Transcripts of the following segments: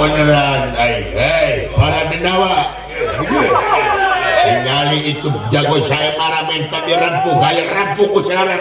Beneran aing. Hei, para denawa. Ningali itu jago saya marah minta dirempuh, gaya rempuh ku selera.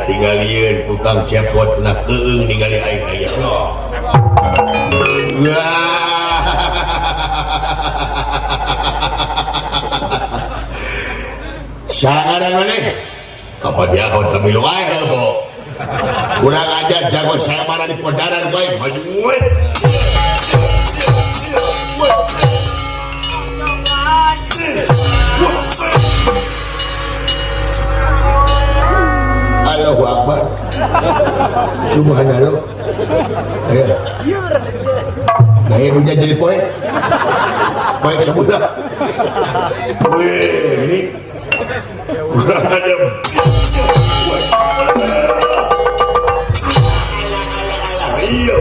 Tinggalieun tukang cepot na keung ningali aing aya. Sangaran maneh? Apa dia kau temilu wae heuh. Kurang ajar jago saya marah di podaran bae maju we. Allahu Akbar. Subhanallah. Ya. Nah, ini punya jadi poek. Poek sebulan. Wih, ini kurang ajar. Iya.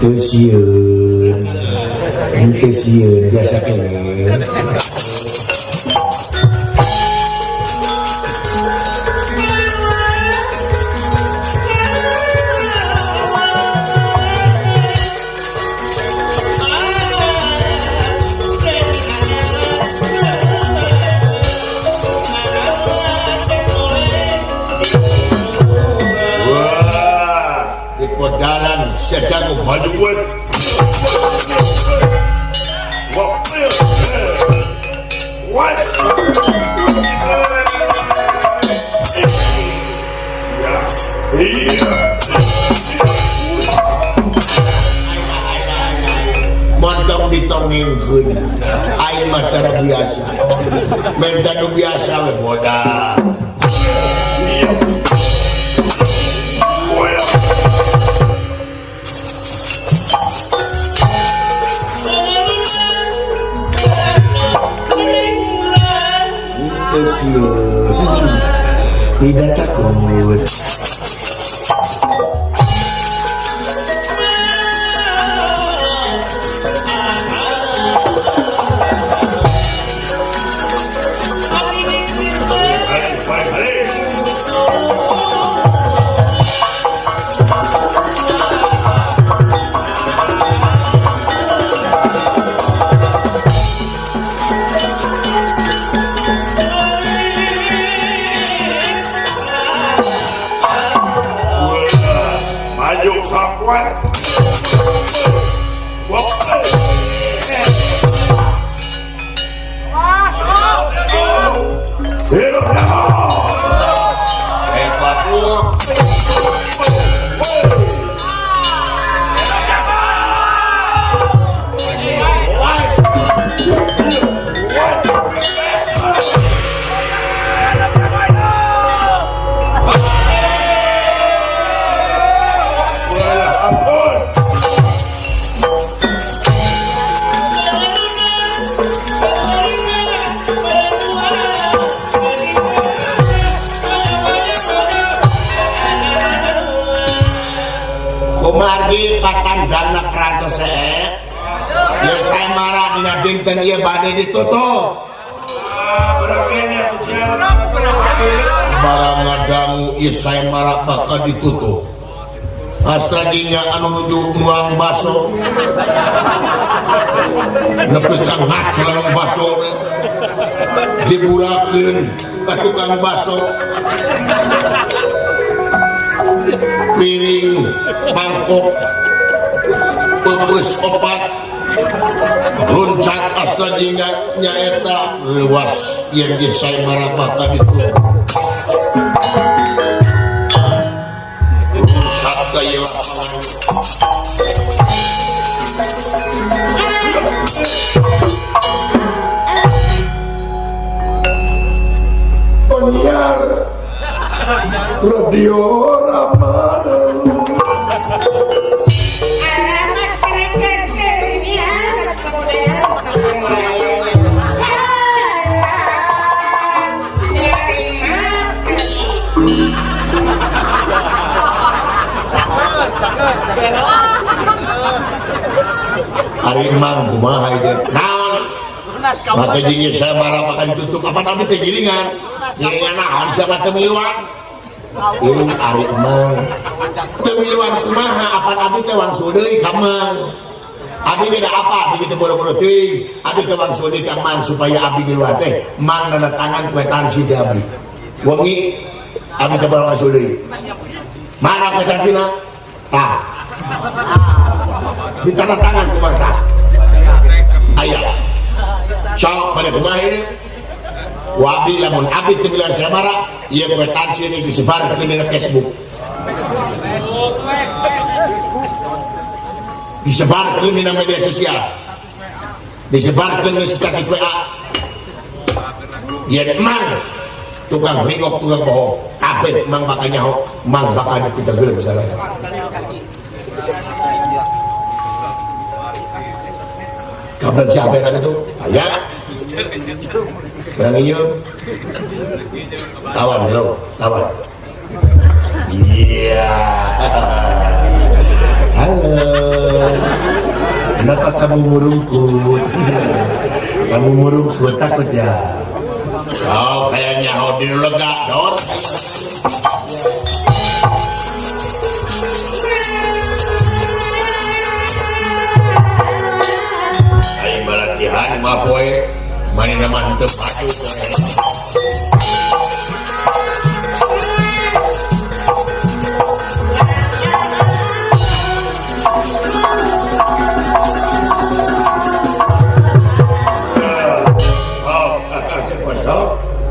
Teu sieun. Teu sieun biasa keneh. Wah, di podaran sejago maju. Montong ditongengkeun aing mah tara biasa. Menta nu biasa we bodas. Tidak takut. Kumargi patandana keratos ya saya marah dina dinten ieu bade ditutup. Barang ngadangu ieu saya marah bakal ditutup. Astradinya anu nuju nuang baso. Nepi ka ngacelang baso dibulakeun ka tukang baso. Piring mangkok peupeus opat loncat astradinya nyaeta leuwas yen geus saya marah bakal ditutup. Saya penyiar Odio Ramana. Ari Mang kumaha ieu? Naon? Maka jeung saya marah makan ditutup apa tapi teh giringan. Giringan naon siapa teu miluan? Ieu Ari Mang. Teu miluan kumaha apa abdi teh wangsul deui ka Mang. Abdi ge da apa abdi teh bodo-bodo teuing. Abdi teh wangsul deui ka Mang supaya abdi miluan teh Mang nanda tangan kwetansi teh abdi. Wengi abdi teh wangsul deui. Mana kwetansina? Tah. Di tanda tangan kumaha tah? Aya. Sok pada kumaha ini? Wabi lamun abdi teu miluan samara, ieu kwetansi ini disebarkeun dina Facebook. Disebarkeun dina media sosial. Disebarkeun di status WA. Ieu Mang tukang ringok, tukang bohong. Kabeh Mang bakal nyaho, Mang bakal dipitegeul misalnya. Kabar siapa yang ada tuh? Aya. Berani nyium. Tawan, halo, tawan. Iya. Halo. Kenapa kamu murungkut? Kamu murungkut takut ya? Oh, kayaknya Hodin lega, Dor. Aing balatihan mah poe, manehna mah henteu padu.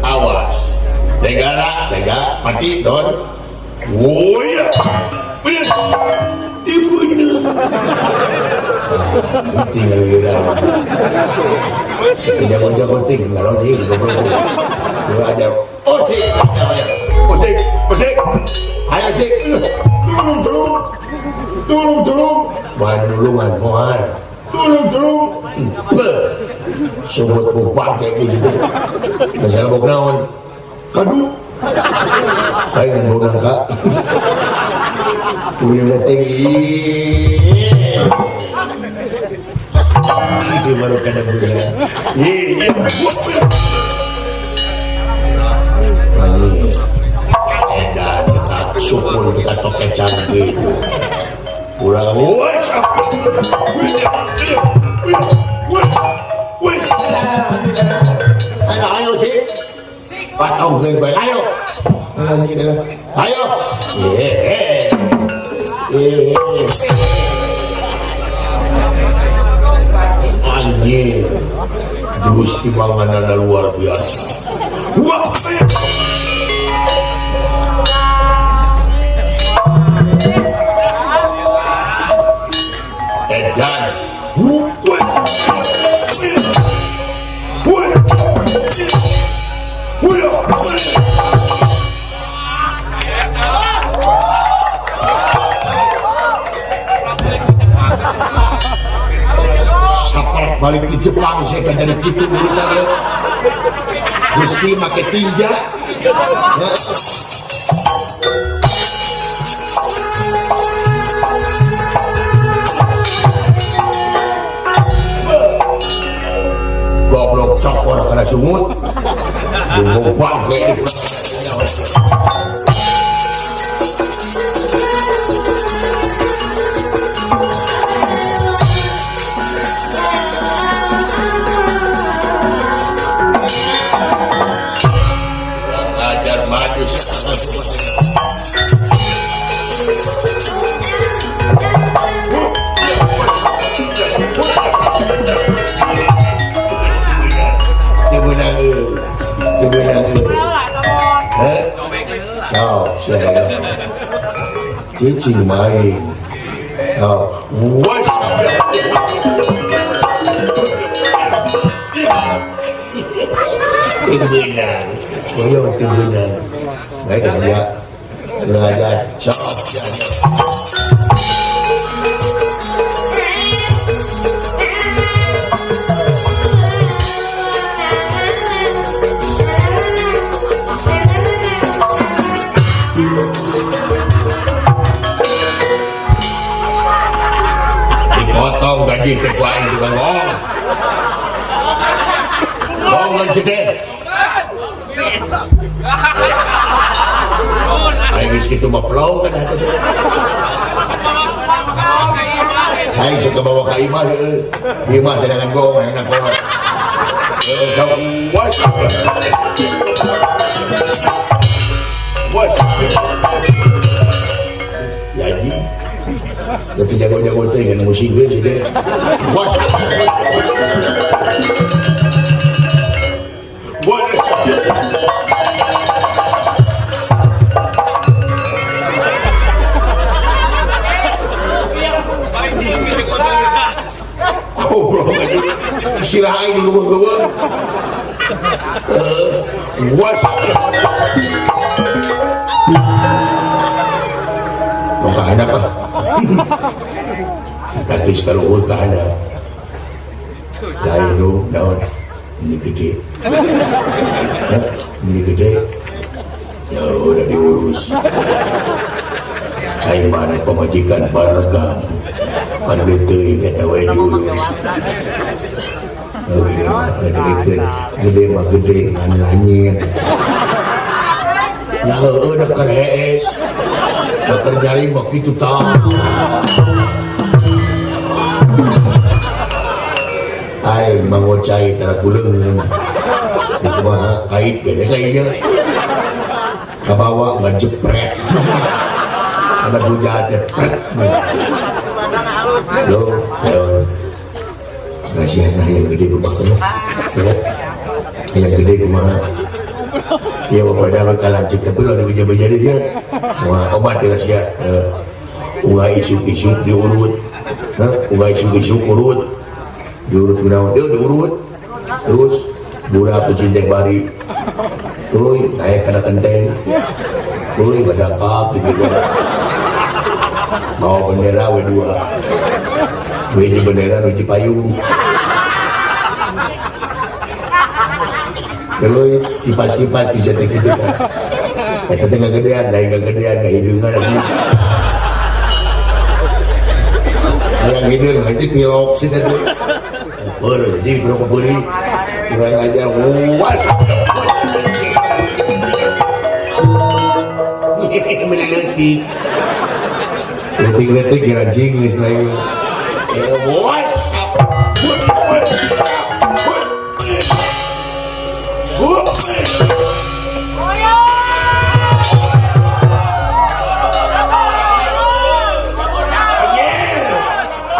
Awas, tega tega mati don. Oh iya, dibunuh. Tinggal kira. Jago-jago tinggal sih, goblok. Ada. Osik, osik, osik. Ayo sik. Tolong, tolong, tolong, tolong. Manulungan moal. Tolong, tolong. Sumut bupang kayak gitu. Masalah bok naon? Kadu. Aing bok nangka. Udah tinggi. Itu baru kada punya. Edan tak syukur kita toket canggih. Kurang wes. Ayo, ayo sih. Patong sih, ayo. Ayo. Anjir. Gusti manganana luar biasa. Wah. Edan. Balik di Jepang saya kan jadi gitu berita dia. Gusti make tinja. Goblok cokor kena sungut. Bubang kayak di. Cicing main. Oh, what? Timbunan. Ayo timbunan. Baik aja. Belajar sok. Dipotong gaji teh ku aing tukang bohong. Bohong kan si teh. Aing geus kitu mah plong kan hati teh. Aing suka bawa ka imah deui. Imah teh dengan bohong aing nak kolot. Sok was. Was. Ya anjing. Tapi jago-jago teh ngan musingkeun si teh. Was. Was. Goblok anjing. Sirah aing digugur-gugur. Was. Tong ka handap ah. Tapi kaluhur ka handap. Lain dong, daun. Ini gede. Hah? Ini gede. Ya udah diurus. Saya mana pemajikan baregang. Pada teuing eta we diurus. Gede mah gede, gede mah gede ngan langit. Ya heueuh da keur hees. Da keur nyaring mah kitu tah. Aing mangocai tara kuleung. Di kumaha kait gede kayaknya. Kabawa ngajepret. Ada bujat teh pret. Loh, loh. Kasihan yang gede kumaha. Ya. Yang gede kumaha. Ya bapak dah bakal lanjut tapi lo ada beja-beja dia. Wah, obat dia sia. Ulah isuk-isuk diurut. Hah? Ulah isuk-isuk urut. Diurut kunaon? Dia diurut. Terus budak kucing teh bari. Tuluy naik kana kenteng. Tuluy badakap gitu. Mau bendera we dua. We jeung bendera nu Cipayung. Tuluy kipas-kipas bisa teh kitu tah. Eta teh ngagedean, lain ngagedean, ngahideungan anjing. Hayang hideung pasti pilok sih teh. Beur jadi bro beuri. Kurang ajar was. Meuli leutik. Leutik-leutik kira cing geus lain. Was.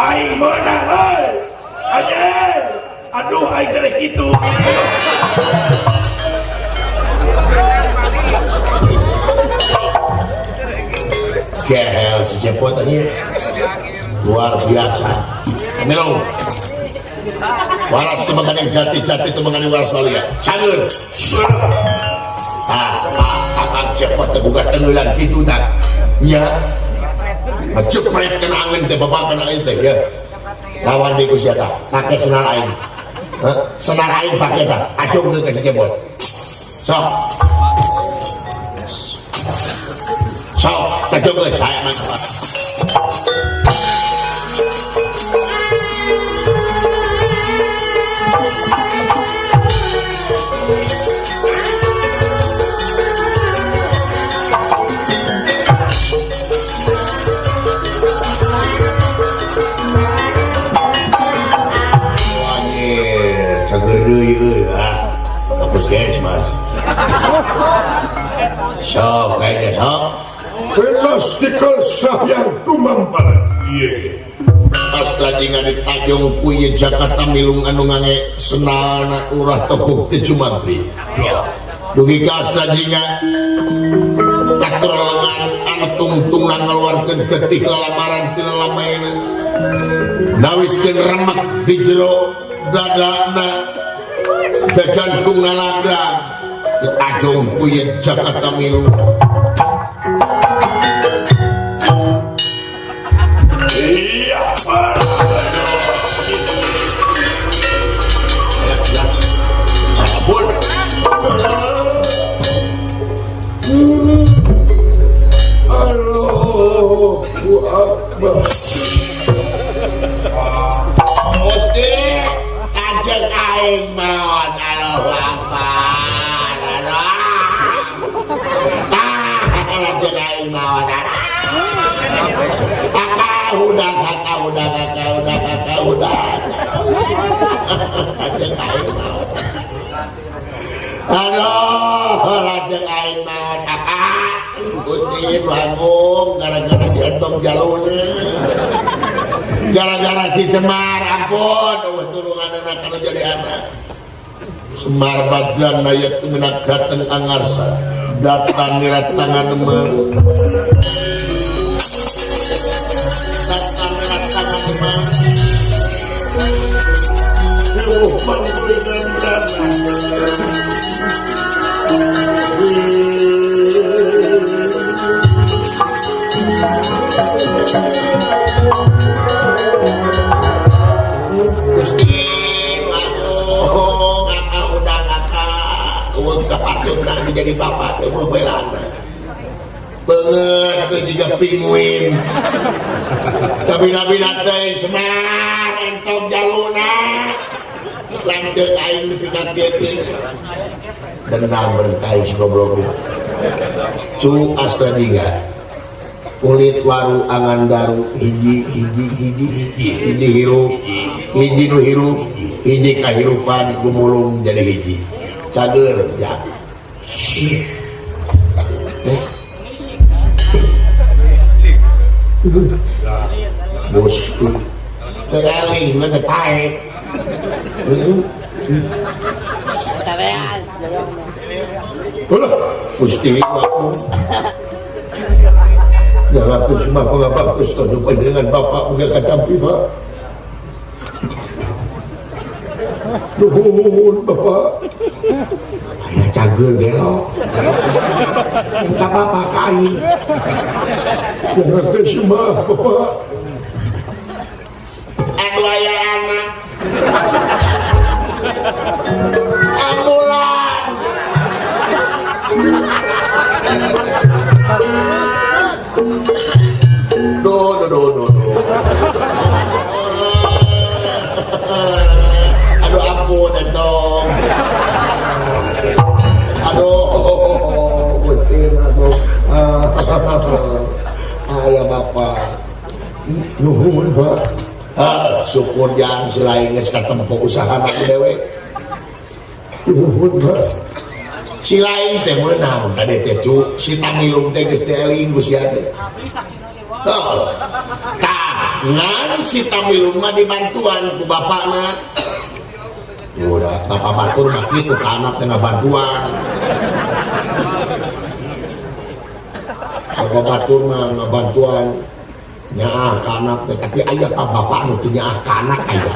Aing meunang euy. Anjir. Aduh aing teh kitu. Gehel si Cepot anjir. Luar biasa. Melo. Waras temenganing jati-jati temenganing waras walia. Canger. Ah, ah, Cepot terbuka tenggelan kitu tah. Nya. Cepret kana angen teh babakan aing teh ya. Lawan deui ku sia tah. Pake senar aing. Hah? Senar aing pake tah. Acungkeun ka si Cepot. Sok. Sok, acungkeun saya mah. Cager deui euy ah. Hapus guys, Mas. Sok kayaknya sok. Plastikal yang tumampal. Iya. Astra jingan di Tanjung Kuyi Jakarta milung anu ngange senana urah tepuk ti Sumantri. Dugi ka Astra jingan katur lengan anu tungtungan ngaluarkeun getih lalamaran tina lamaena. Nawiskeun remek di jero dadana jajantungna lagrag di Tanjung Kuyi Jakarta milung. udah. Lanceuk aing maot. Aduh, lanceuk aing maot kakak. Gusti Agung gara-gara si Entong jaluna. Gara-gara si Semar ampun, eueuh turunanna kana jadi anak. Semar bagian mayat minak dateng angarsa datang niratangan demang datang niratangan demang jadi bapak teh belana banget tuh juga pinguin tapi nabi teh Semar entong jaluna lanceuk aing dipikakeun dendam bertai si goblok cu astadiga kulit waru angan daru hiji hiji hiji hiji hirup hiji nu hirup hiji kahirupan gumulung jadi hiji cager ya. Bosku tereling mana taek. Ulah, Gusti aku. Ya aku semua pengabak panjenengan bapak muga katampi Pak. Nuhun bapak. Aya cager gelo. Minta bapak ka aing. Ya semua bapak. Aduh aya anak. Ambulan. Duh duh duh duh. Aduh ampun entong. Aduh, Gusti aduh. Aya bapak. Nuhun Pak. Ah, syukur jangan selain geus katempo usaha aku dewe. Nuhun Pak. Si lain teh meunang tadi teh cu, si Tamilung teh geus dieling ku sia teh. Oh. Tah, ngan si Tamilung mah dibantuan ku bapakna. Udah, bapak batur mah kitu ka anak teh ngabantuan. Bapak batur mah ngabantuan nyaah ka anak teh, tapi aya pa bapak nu teu nyaah ka anak aya.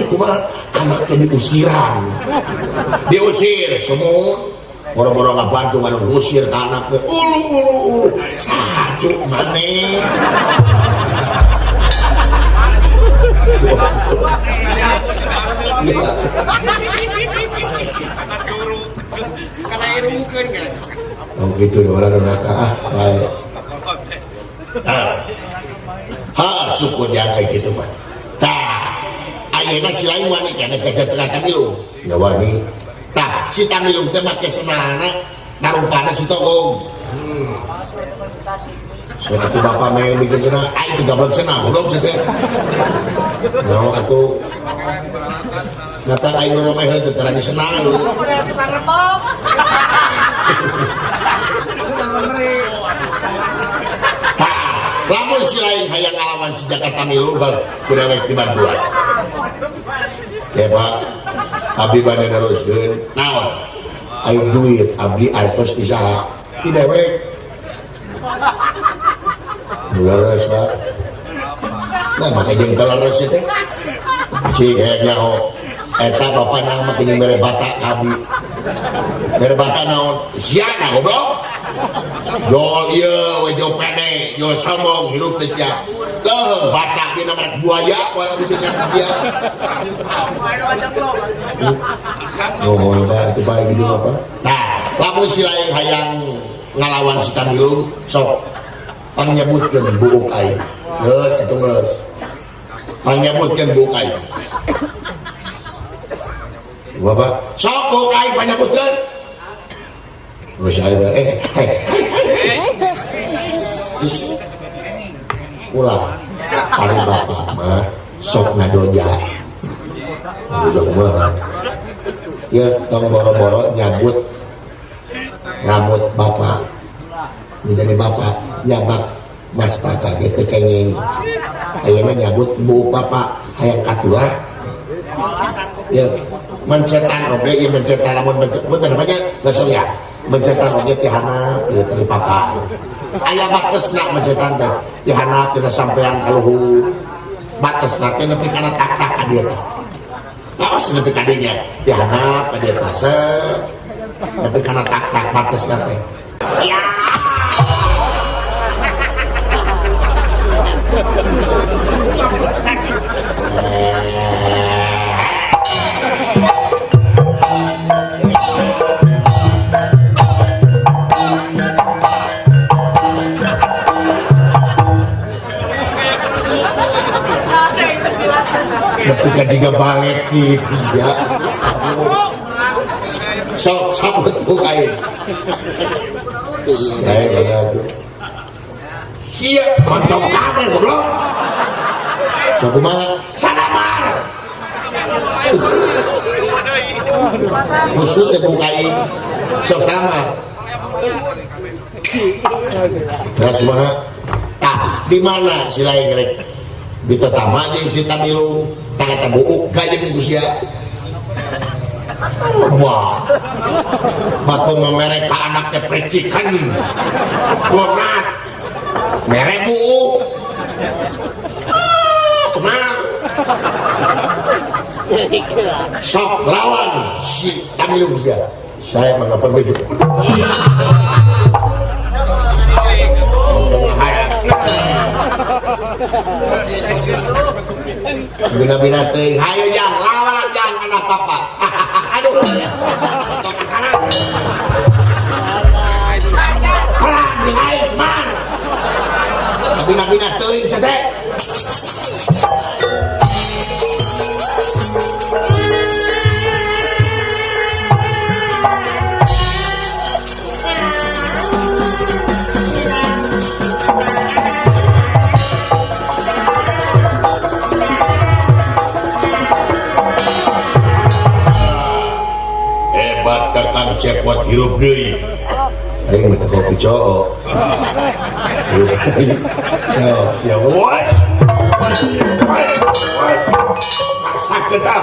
Kumaha anak teh diusiran. Diusir semua boro-boro ngabantu anu ngusir ka anak teh. Ulu ulu ulu. Saha cu maneh? Kana irungkeun geus. Oh gitu dolar ah baik. Ha syukur jangan kayak gitu mah. Tah ayeuna si lain wani keneh ka Jatengah Tamilung. Ya wani. Tah si Tamilung teh make senana narupana si Togog. So atuh bapak mah bikin senang, aing teh gablek senang, goblok sih teh. Naon atuh Nata aing nu mah teh tara disenang lu. Tah, lamun si lain hayang ngalawan si Jakarta Milu bang ku dewek dibantuan. Ya Pak, abdi bade neruskeun. Naon? Ayo duit abdi artos di saha? Di dewek. Leres Pak. Nah, make jeung teu leres teh. Cik nyaho. Eta bapak nang make jeung bere bata ka abdi. Bere bata naon? Sia na goblok. Jol ieu we jol pede, jol sombong hirup teh sia. Teuh bata dina merek buaya poe bisa nyan sia. Nuhun Pak, itu bae gitu Bapak. Nah, lamun si lain hayang ngalawan si Tamilung sok pangnyebutkeun buuk aing. Geus atuh geus. Pangnyebutkeun buuk aing. Bapak, sok buuk aing pangnyebutkeun. Geus aing Terus ulah paling bapak mah Sok ngadoja. Ngadoja kumaha? Ya tong boro-boro nyabut rambut bapak. Menjadi bapak nyabak mastaka gitu kenging. Ayeuna nyabut bu bapak hayang katulah. Ya mencetan oge ieu mencetan lamun mencet punten namanya geus ya. Mencetan oge ti handap ieu teh papa. Aya batesna mencetan teh ti handap tina sampean ka luhur. Batesna teh nepi kana tak-tak ka dieu teh. Kaos nepi ka dinya ti handap ka dieu teh set. Nepi kana tak-tak batesna teh. Ya. Ketika juga balik gitu ya. Sok cabut bukain. Iya, mantap kabeh goblok. Sok kumaha? Sadamar. Musuh teh bukain. Sok sama. Terus kumaha? Tah, di mana si lain rek? Ditetama jeung si Tamilung. Tah eta buuk ka jeung ku sia. Wah. Batu mereka anaknya percikan. Donat. Mere buuk. Semar. Sok lawan si Tamilung sia. Saya mah begitu. Bina-bina teuing, hayo jang lawan jang anak papa. Aduh. Tok kana. Pelan jeung aing semar. Bina-bina teuing sia teh. Kakang cepot hirup deui. Aing mah teh kopi coo. Sok siap. What? Masak kita.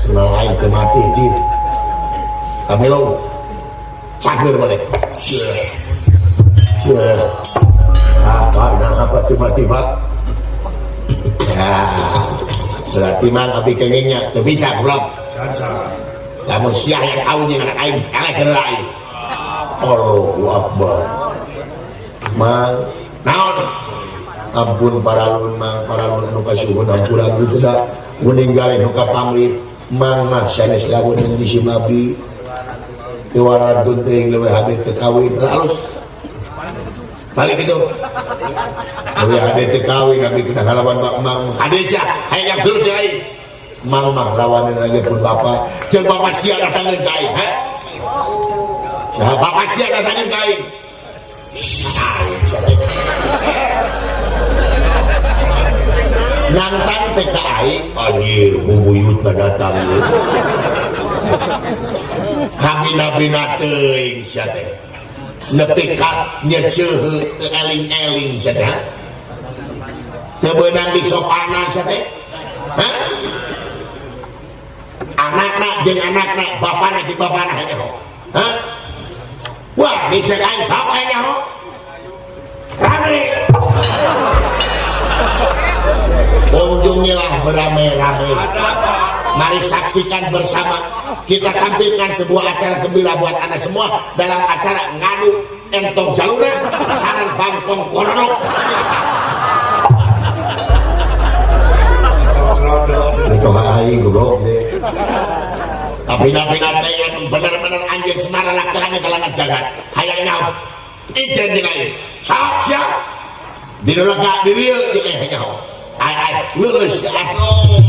Kenal aing teu mati jin. Kamilong cager maneh. Apa nah apa tiba-tiba. Ya, berarti mang abdi kengingnya teu bisa goblok. Lamun sia yang tahu jeung anak aing, eleh heula aing. Allahu Akbar. Mang naon? Ampun paralun mang, paralun anu kasuhun ampuran sudah meninggalin nu kapamrih. Mang mah sanes lamun di Simabi. Tiwaran teuing leuwih hade teu kawin halus. Balik itu. Leuwih hade teu kawin abdi kena ngalawan bak mang. Hade sia hayang gelut jeung aing. Mang mah lawanan aja pun bapa. Jeung bapa sia datangeun ka aing, ha? Saha bapa sia datangeun ka aing? Nantang teh ka aing, anjir bubuyutna datang ieu. Kabina-bina teuing sia teh. Nepi ka nyeceuheuh teu eling-eling sia teh. Teu beunang disopanan sia teh. Hah? Anakna jeung anakna, bapana jeung bapana heuh. Hah? Wah, disek aing sapa nyaho? Rame. Kunjungilah beramai-ramai. Mari saksikan bersama. Kita tampilkan sebuah acara gembira buat Anda semua dalam acara ngadu entong jaluna sarang bangkong korodok. Silakan. Itu aing goblok. Tapi nabi-nabi yang benar-benar anjing semara laki-laki kalangan jagat. Hayang nyaho. Ijen jeung aing. Sok sia. Di lega di dieu jeung aing nyaho. Ai ai leuleus atuh.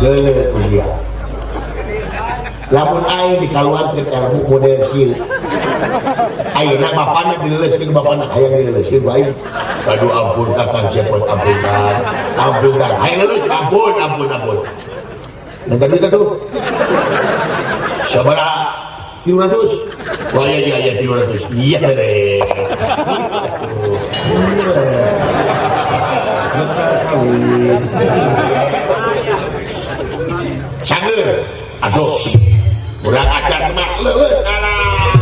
Leuleus dia. Lamun aing dikaluarkeun ilmu model kieu. Ayeuna bapana dileuleuskeun bapana hayang dileuleuskeun ku aing. Aduh ampun Kakang Cepot ampun Kang. Ampun Kang. Hayang leuleus ampun ampun ampun. Minta duit atuh. Sabaraha? 300. Wah iya iya 300. Iya deh. Kawin. Sangeur. Aduh. Urang acar semak leuleus alah.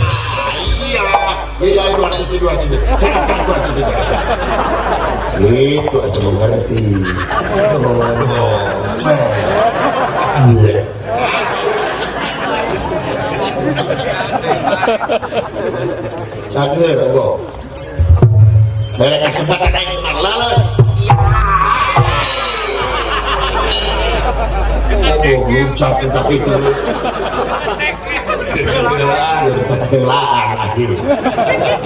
Iya. Iya 200 200. Cara 200. Itu atuh mengerti. Oh. Iya. Sangeur go. Mere kesempatan aing semak leuleus. Oh, loncat ke itu. Helaan akhir.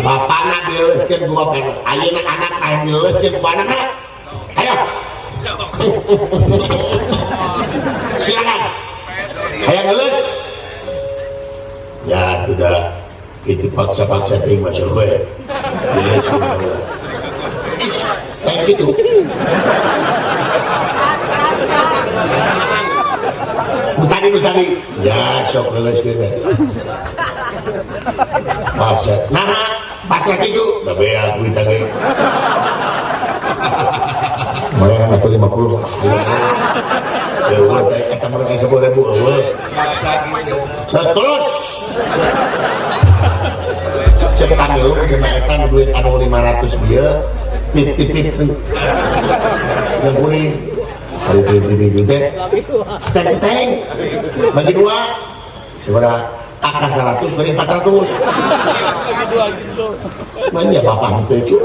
Bapana dileuskeun ku bapana. Ayeuna anak aya dileuskeun ku anakna. Ayo. Silakan. Hayang leuleus. Ya, sudah. Itu paksa-paksa teuing masuk we. Dileuskeun. Is, kayak gitu. Nu tadi ya sok leuleuskeun we. Paksa. Nah, pasrah kitu da beak duit teh. Mereka atuh 50. Eueuh teh eta mah 10.000 eueuh. Paksa gitu. Terus cek tamilu cenah eta nu duit anu 500 bieu 50-50. Yang kuring hari 50-50 teh steng-steng bagi dua sabaraha angka 100 beri 400. Manya bapak henteu cu.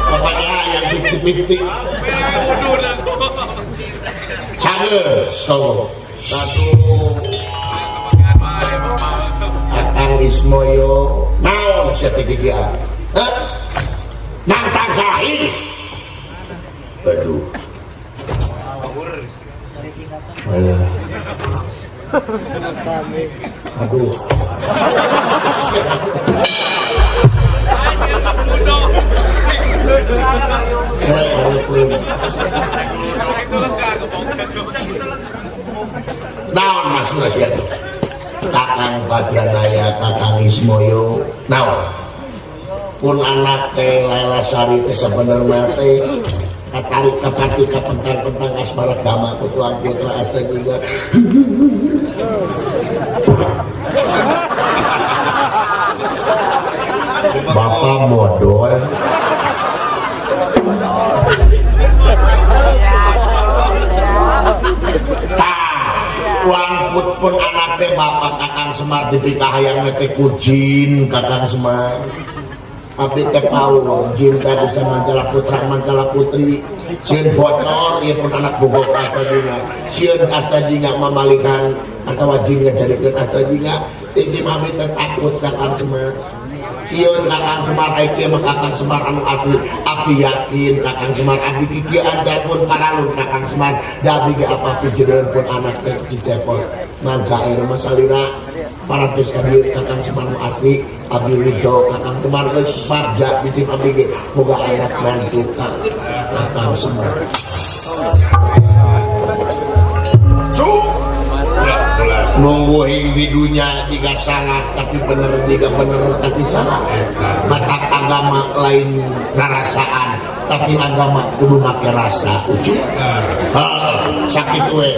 Bapaknya yang 50-50. Cager so. Satu Akang Ismoyo naon sia teh gigian? Hah? Nangtang saing. Aduh. Alah. Aduh. Saya hareupeun. Naon maksudna sia teh? Kakang Badranaya, Kakang Ismoyo, naon? Pun anak teh Laila Sari teh sabenerna teh katarik kapati kapentang-pentang asmara gama ku Tuan Putra Asta juga. Bapak modal. Tah, uang put pun anak teh bapak Kakang Semar dipikahayang teh ku jin Kakang Semar. Abdi teh paur jin teh bisa mancala putra mancala putri. Sieun bocor ieu pun anak bogoh asta jingga. Sieun asta jingga mamalikan atawa jin ngajadikeun asta jingga. Ti mami teh takut Kakang Semar. Sieun Kakang Semar ai kieu mah Kakang Semar anu asli. Abdi yakin Kakang Semar abdi kikieuan teh pun paralun Kakang Semar. Da abdi ge apa pijedeun pun anak teh Cicepot. Mangga ayeuna mah salira 400 ka dieu Kakang Semar nu asli. Abdi ridho Kakang Semar geus bagja bisi abdi ge moga ayeuna mantu ka Kakang Semar. Nungguing di dunia jika salah tapi bener jika bener tapi salah. Mata agama lain rarasaan tapi agama kudu make rasa ucu. Heeh, sakitu we.